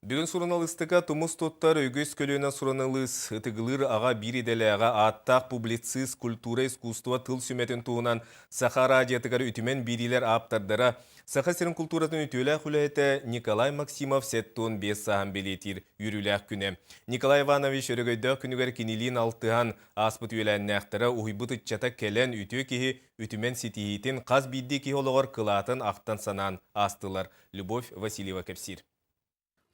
Бүгүн суруналыыстыка тумус туттар үгүс көлүөнэ суруналыыс, ытыгылыыр аҕа биир идэлээҕэ, ааттаах публицист, культура, искусство тыл сүмэтин туһунан Саха араадьыйатыгар үтүмэн биэриилэр ааптардара, Саха сирин култууратын үтүөлээх үлэһитэ Николай Максимов 75 сааһын бэлиэтиир үөрүүлээх күнэ. Николай Иванович өрөгөйдөөх күнүгэр кинилиин алтыһан, ааспыт үөлээннээхтэрэ, уһуйбут ыччата кэлэн үтүө киһи үтүмэн ситиһиитин, хас биирдии киһи олоҕор кылаатын ахтан-санаан аастылар. Любовь Васильева кэпсиир.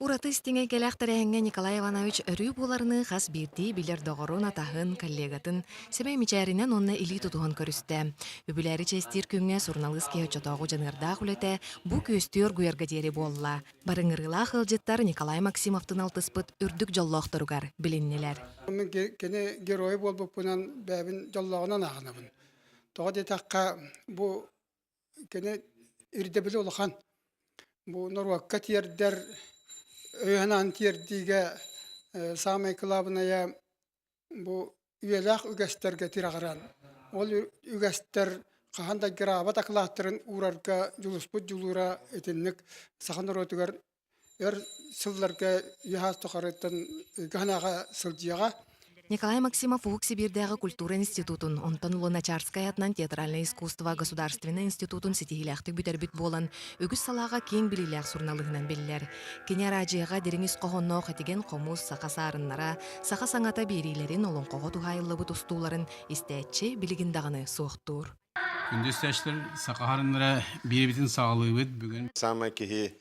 Ураты истиҥ эйгэлээх тэрээһиҥҥэ Николай Иванович өрүү буоларыныы хас биирдии билэр доҕорун, атаһын, коллегатын сэмэй мичээринэн уонна илии тутуһан көрүстэ. Үбүлээри чэстиир күҥҥэ суруналыыс киһи оччотооҕу дьаныардаах үлэтэ бу күөстүү оргуйарга диэри буолла. Барыҥырыылаах ыалдьыттар Николай Максимовтыын алтыспыт үрдүк дьоллоохторугар билиннилэр. Мин кини геройа буолбуппунан бэйэбин дьоллооҕунан ааҕынабын. Тоҕо диэтэххэ, бу кини ирдэбилэ улахан. Бу норуокка тиэрдэр, өйү-санааны тиэрдиигэ саамай кылаабынайа бу үйэлээх үгэстэргэ тирэҕирэн, ол үгэстэр хаһан да граабат акылааттарын уурарга дьулуспут дьулуура итинник саха норуотугар өр сылларга үйэ-саас тухарыттан өйгө-санааҕа сылдьыаҕа. Николай Максимов Уһук Сибиирдээҕи культура институтун, онтон Луначарскай аатынан театральное искусство государственнай институтун ситиһиилээхтик бүтэрбит буолан, үгүс салааҕа киэҥ билиилээх суруналыыһынан биллэр. Кини араадьыйаҕа дириҥ ис хоһоонноох этигэн хомус, саха саарыннара, саха саҥата биэриилэрин, олоҥхоҕо туһаайыллыбыт устууларын истээччи билигин даҕаны суохтуур. Күндү истээччилэр, саха харыннара биэбитин саҕалыыбыт бүгүн. Саамай киһи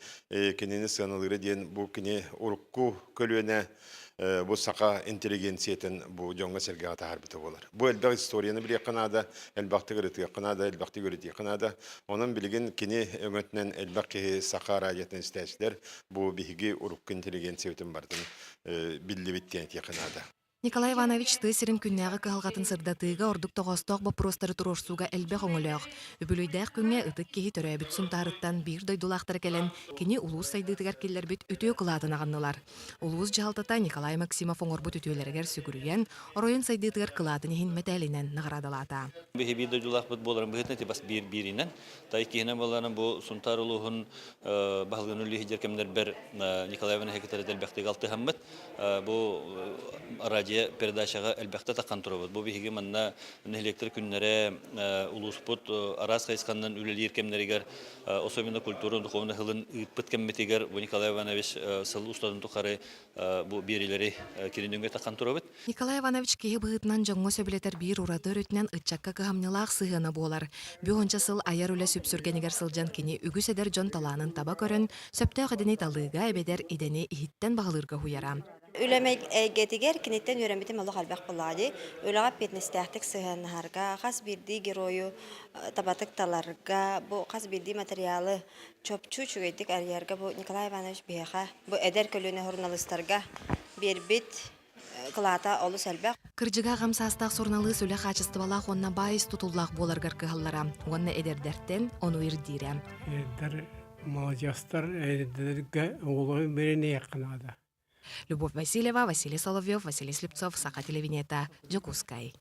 кинини сыаналыыра диэн бу кини урукку көлүөнэ бу саха интеллигенциятын бу дьоҥҥо-сэргэҕэ таһаарбыта буолар. Бу элбэх историяны билиэххэ наада, элбэхтик ырытыахха наада, элбэхтик үөрэтиэххэ наада. Онон билигин кини өҥөтүнэн элбэх киһи саха радиотын истээччилэр бу биһиги урукку интеллигенциябытын барытын биллибит диэн этиэххэ наада. Николай Иванович тыа сирин күннээҕи кыһалҕатын сырдатыыга ордук тоҕоостоох боппуруостары туруорсууга элбэх өҥөлөөх. Үбүлүөйдээх күҥҥэ ытык киһи төрөөбүт Сунтаарыттан биир дойдулаахтара кэлэн, кини улуус сайдыытыгар киллэрбит үтүө кылаатын аҕыннылар. Улуус дьаһалтата Николай Максимов оҥорбут үтүөлэригэр сүгүрүйэн, оройуон сайдыытыгар кылаатын иһин мэтээлинэн наҕараадалаата. Биһи биир дойдулаахпыт буоларын быһыытынан ити бас биир бииринэн, тай киһинэн буоларын бу Сунтаар улууһун баһылыгын үлэлиир кэмнэрбэр Николай Иванович кытары элбэхтик алтыһаммыт. Бу радио передачаҕа элбэхтэ таххан турабыт. Бу биһиги манна нэһилиэктэр күннэрэ улууспут араас хайысханан үлэлиир кэмнэригэр, особенно культура духовный сылын ыыппыт кэммитигэр бу Николай Иванович сыл устатын тухары бу биэриилэри киринүҥҥэ таххан турабыт. Николай Иванович киһи быһыытынан дьоҥҥо сөбүлэтэр биир ураты өрүтүнэн ыччакка кыһамньылаах сыһыана буолар. Бү уонча сыл айар үлэ сүпсүргэнигэр сылдьан кини үгүс эдэр дьон талаанын таба көрөн, Сөптөөх идэни талыыга эбэтэр идэни иһиттэн баһылыырга уһуйара. Үлэм эйгэтигэр киниттэн үөрэммитим олох элбэх буоллаҕа дии. Үлэҕэ эппиэтинэстээхтик сыһыаннаһарга, хас биирдии геройу табатык таларга, бу хас биирдии материалы чопчу үчүгэйдик арыйарга бу Николай Иванович биһиэхэ, бу эдэр көлүөнэ суруналыыстарга биэрбит кылаата олус элбэх. Кырдьыга аҕам саастаах суруналыыс үлэ хаачыстыбалаах уонна баай ис тутуллаах буоларыгар кыһаллара уонна эдэрдэртэн ону ирдиирэ. Эдэр маладьыастар эдэрдэргэ оҕолору бириниэххэ наада. Любовь Васильева, Василий Соловьев, Василий Слепцов, Саха телевидениета, Дьокуускай.